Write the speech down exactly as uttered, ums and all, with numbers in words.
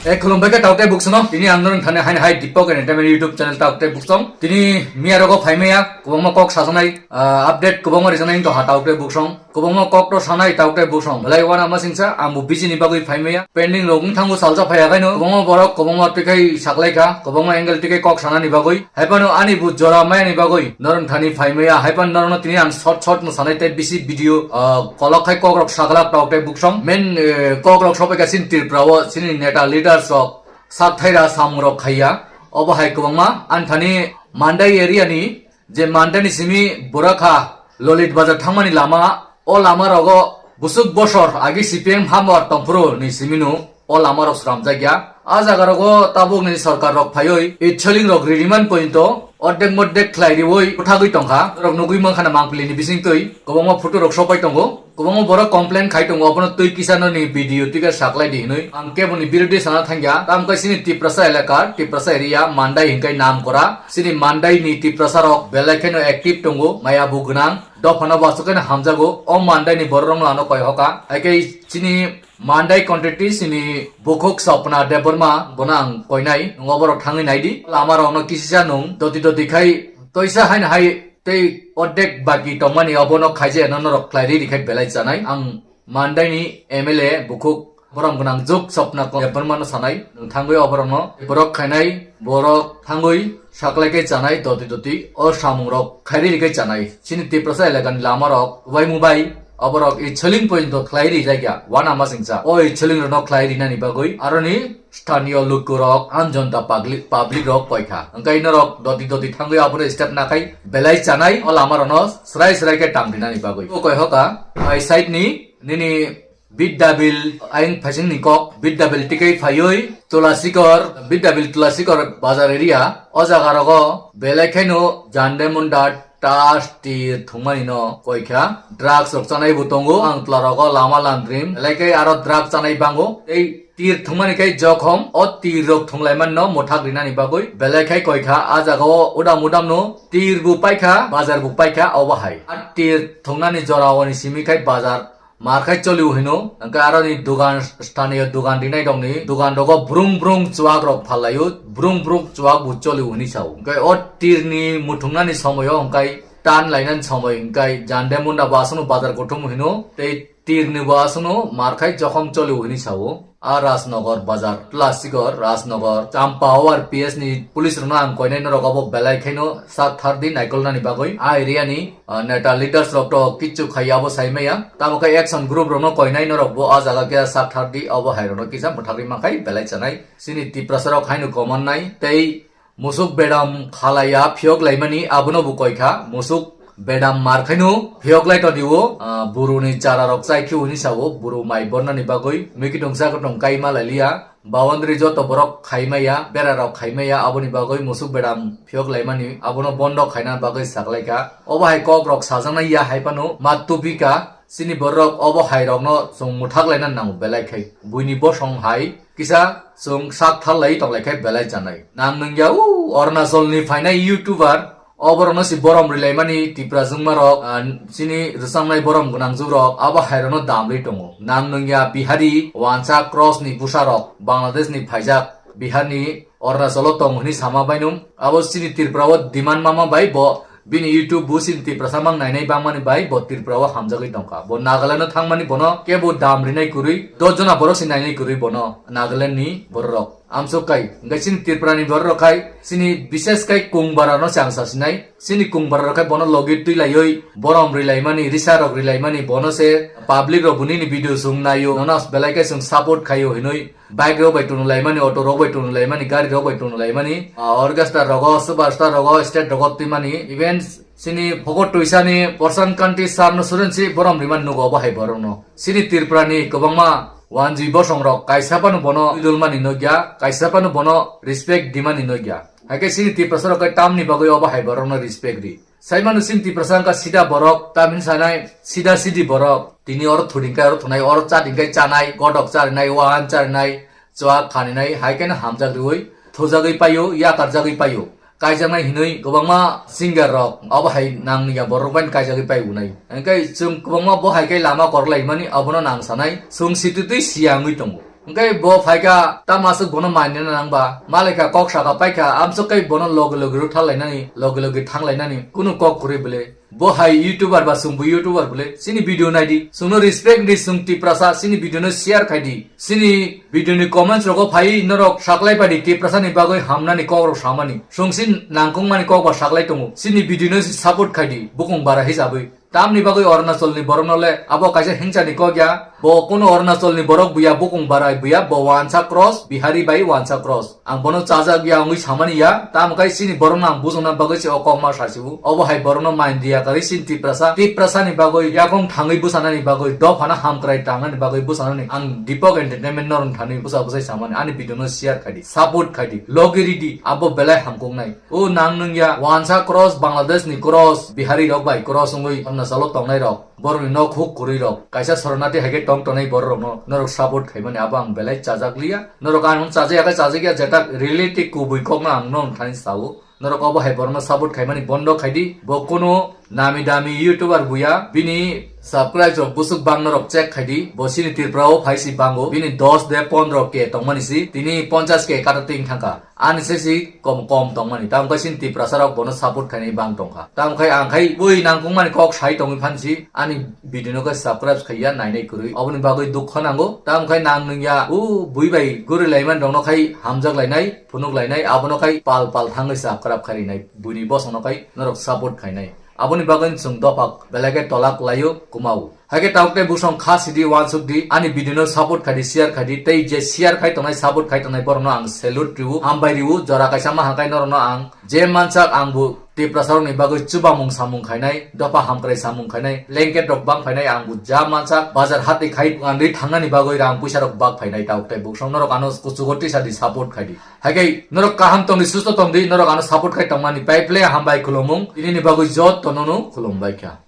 E khulumbai khe tauk tei buksong no. Tini ang norong thani haini hai Deepak Entertainment YouTube channel tauk tei buksong. Tini miya rogo phaimaya kwbangma kok sajaknai, ah, update kwbangma rijaknai wngtong ha tauk tei buksong. Kwbangma kok to sanai tauk tei buksong. Belai wana ma singsa ang bo busy ni bagwi phaimaya. Pending rok wng thango salsa phaiya khaino. Kwbangma borok kwbangma twikhai saklaikha. Kwbangma angle twikhai kok sanani bagwi. Haipano ani bo jora maya ni bagwi norong thani phaimaya. Haipano norokno tini ang short short no sanai tei bisi video, ah, kolok khai kok rok saglak tauk tei buksong. Main, eh, kok rok sobai kha chini Tripura o chini neta leaders rok sak thaira samung rok khaiya. Obo hai kwbangma ani thani Mandai area ni je Mandai ni simi Burakha Lolit Bazar thangmani lama, o lama rogo busuk bosor agi C P M hamor tongphuru ni simino o lama rok sramjak ya. A jaga rogo tabuk ni sorkar rok phaioi itsoling rok ririmani pointo ordek mordek khlai rioi uthagwi tongkha. Rok nugwi mankha na mangpili ni bising twi kwbangma photo rok sopai tongo. Kwbangma borok complain khai tongo, obono twi kisa no ni video twi khe saklai di hinwi. Ang kebo ni birodhi sana thangya. Tam khe chini Tiprasa elaka, Tiprasa area, Mandai hinkai nam kora. Chini Mandai ni Tiprasa rok belai kheno active tongo, maya bu gwnang. Dophano bo aswk kheno hamjago. O Mandai ni borok rok no ano koi hoka. Hai khe chini Mandai content chini bukhuk Sapna Debbarma bono ang koinai. Nwng oborok thangwi nai di. Lama rok no kisisa nwng doti doti khai toisa haino hai tei ordek baki tongmani obono khaijaya no norok khlai ri rikhe belai chanai. Ang Mandai ni M L A bukhuk borom gwnang juk Sapna ko Debbarma no sanai. Nwng thangwi oborok no borok khainai, borok thangwi saklai khe chanai doti doti o samung rok khairi rikhe chanai. Chini Tiprasa elaka ni lama rok ubai mubai oborok itsoling pointo khlai ri jagya wana ma singsa. O itsoling rok no khlai rinani bagwi aroni Sthaniyo lukurok, amjonta pagli-, public rok koikha. Hwnkhe norok doti doti thangwi abono step nakhai belai chanai o lama rokno srai srai khe tang rinani bagwi. O koi hoka, my side ni nini Bidyabil ayang phaising ni kok, Bidyabil tikai phaiwi Tulasikor, Bidyabil Tulasikor bazar area, o jaga rogo belai khaino jande munda tas tir thwngmani no koikha. Drugs rok chanai bo tongo, ang twla rogo lama landrim, belai khe aro drugs chanai bango. Tei tir thwngmani khe jokhom, o tir rok thwnglaimani no mwthak rinani bagwi belai khai koikha. A jaga o udam udam no tir bo paikha, bazar bo paikha, obo hai. A tir thwngnani jora oni simi khai bazar mar khai choli o hino, hwnkhe aro ni dugan, sthaniyo dugan rinai rok ni dugan rogo brung brung chuak rok phalai o, brung brung chuak bo choli o hini sao. Hwnkhe o tir ni muthungnani somoyo hwnkhe tan lainani somoi hwnkhe jande munda bo aswkno bazar kuthum hino, tei tir ni bo aswkno mar khai jokhom choli o hini sao. A Rajnagar bazar, Tulasikor, Rajnagar, Champa O R P S ni police rokno ang koinai norok obo belai khaino sak thar di naikolnani bagwi. A area ni, ah, neta leaders rok to kichu khai abo sai maya. Tamo khe action group rokno koinai norok bo a jaga khe sak thar di obo hai rokno kisa mwthagwi mankhai belai chanai. Chini Tiprasa rok haino common nai tei musuk bedam khalaiya phiyok laimani abono bo koikha. Musuk bedam mar khaino phiyok lai todi o, ah, buru ni chara rok chai khe hini sao, buru mai bornani bagwi mikitong chakitong kai ma lai liya. Boundary joto borok khaimaya, bera rok khaimaya, aboni bagwi musuk bedam phiyok laimani, abono bondo khaina bagwi saklaikha. Obo hai kok rok sajaknai ya hai phano ma tubika, chini borok obo hai rokno chwng mwthak laina nango belai khai. Buini bosong hai kisa chwng sak thar lai tong lai khai belai chanai. Nang nung ya u Arunachal ni phainai YouTuber, o borokno si borom rilaimani Tipra jwngmarok, ah, chini rwchapnai borom gwnangjuk rok abo hairokno damri tongo. Nang nungya Bihari wansa cross ni bwsarok Bangladesh ni phaijak Bihar ni Arunachal o tong hwnwi sama bainung. Abo chini Tripura o demand mama bai bo bini YouTube bo chini Tiprasa mang nainai bangmani bai bo Tripura o hamjagwi tongkha. Bo Nagaland o thangmani bono kebo dam rinai kwrwi, dos jona borok se nainai kwrwi bono Nagaland ni borok rok. Amsuk kai, hwnkhe chini Tripura ni borok rok khai, chini bishes khai Kungbara no chang sa sinai. Chini Kungbara rok khai bono logi twi laioi, borom rilaimani, risa rok rilaimani, bono se public rok buni ni video sung naio, nono belai khe sung support khaio hinoi. Bike rok bai tunu laimani, auto rok bai tunu laimani, gari rok bai tunu laimani, ah, orchestra rogo, superstar rogo, stage rogo twimani, even chini Phogot Tuisani, Porsan Kanti Sarno Surensi borom rimani nugo obo hai borok no. Chini Tripura ni kwbangma wanjwi bosong rok kaisa phano bono idulmani nokya, kaisa phano bono respect dimani nokya. Haikhe chini Tiprasa rok khe tamni bagwi obo hai borok no respect ri. Saimano chini Tiprasa wngkha sida borok, tamni sanai sida sidi borok. Tini oro thuding khe oro thunai, oro chading khe chanai, godok charinai, wahan charinai, chuak khaninai, haikhe no hamjak riwi thujagwi paio, yakarjagwi paio. Kaijaknai hinwi kwbangma singer rok abo hai nangya borok bai kaijagwi pai unai. Hingkhe chwng kwbangma bo hai khe lama korok lai mani abono nang sanai. Chwng sititwi siyangwi tongo. Hwnkhe bo phaikha, tamo aswk bono manina nangba, malaikha kok saka paikha, amswk kai bono logi logi rwtharlainani, logi logi thanglainani, kunu kok kwrwi bwle. Bo hai YouTuber ba chwngbo YouTuber bwle, chini video naidi, chwngno respect di, chwng Tiprasa, chini video no share khaidi, chini video ni comments rogo phai norok saklai padi Tiprasa ni bagwi hamnani kok rok samani, chwng sin nangkukmani kok ba saklai tongo, chini video no support khaidi, bukung bara hisabwi. Tamni bagwi Arunachal ni borok no le abo kaisa hingsa ni kok ya. Bo kuno Arunachal ni borok buya, bukung barai buya, bo wansa cross, Bihari bai wansa cross. Ang bono chajak ya wngwi samani ya. Tamo kai chini borok no ang bujongna bagwi se o kok ma sasibu. Obo hai borok no mind riya kari sin Tiprasa. Tiprasa ni bagwi yakong thangwi bwsanani bagwi, dophana hamkrai tangnani bagwi bwsanani. Ang Deepak Entertainment norok thani bwsa bwsai samani. Ani video no share khaidi, support khaidi, logi ridi. Abo belai hamkuknai. O nang nung ya, wansa cross, Bangladesh ni cross, Bihari rok bai cross wngwi Arunachal o tongnai rok, borok ni nok huk kwrwi rok, kaisa soronati hai khe tong tongnai borok rok no norok support khaimani abo ang belai chajak liya. Norok ang chajak ya khe chajak ya, jeta reality kubui kok no ang no thani sao. Norok obo hai borok no support khaimani bondo khaidi, bo kuno nami dami YouTuber buya, bini subscribe rok busuk bang norok check khaidi, bo chini Tripura o phai si bango, bini dos de pondro K tongmani si, tini ponchas K kata ting thangkha. Ani sesi kom kom tongmani. Tamo khe chini Tiprasa rok bono support khainai bang tongkha. Tamo khe ang khai bui nangkukmani kok sai tongwi phansi ani video no khe subscribe khaiya nainai kwrwi. Oboni bagwi dukha nango. Tamo khe nang nung ya u bui bai guri laimani rokno khai hamjak lainai, phunuk lainai, abono khai pal pal thangwi subscribe khai rinai. Buini bosongno khai norok support khainai. Aboni bagwi chwng dophak belai khe tolak laio, kumao. Haikhe tabuk tei busong kha sidi, wansuk di, ani video no support khaidi, share khaidi, tei je share khai tongnai, support khai tongnai borokno ang salute riu, hambai riu, jora kaisa ma hakai norokno ang je mansak ang bo Tiprasa rokni bagwi chubamung samung khainai, dopha hamkrai samung khainai, blanket rok bang phainai, ang bo ja mansak bazar hati khai andri thangnani bagwi rang puisa rok bak phainai, tabuk tei busong norok ano kuchugo tisa di, support khaidi. Haikhe norok kaham tongdi, susto tongdi, norok ano support khai tongmani pai ple hambai khulumung, tinini bagwi jotto nono khulumbai kha.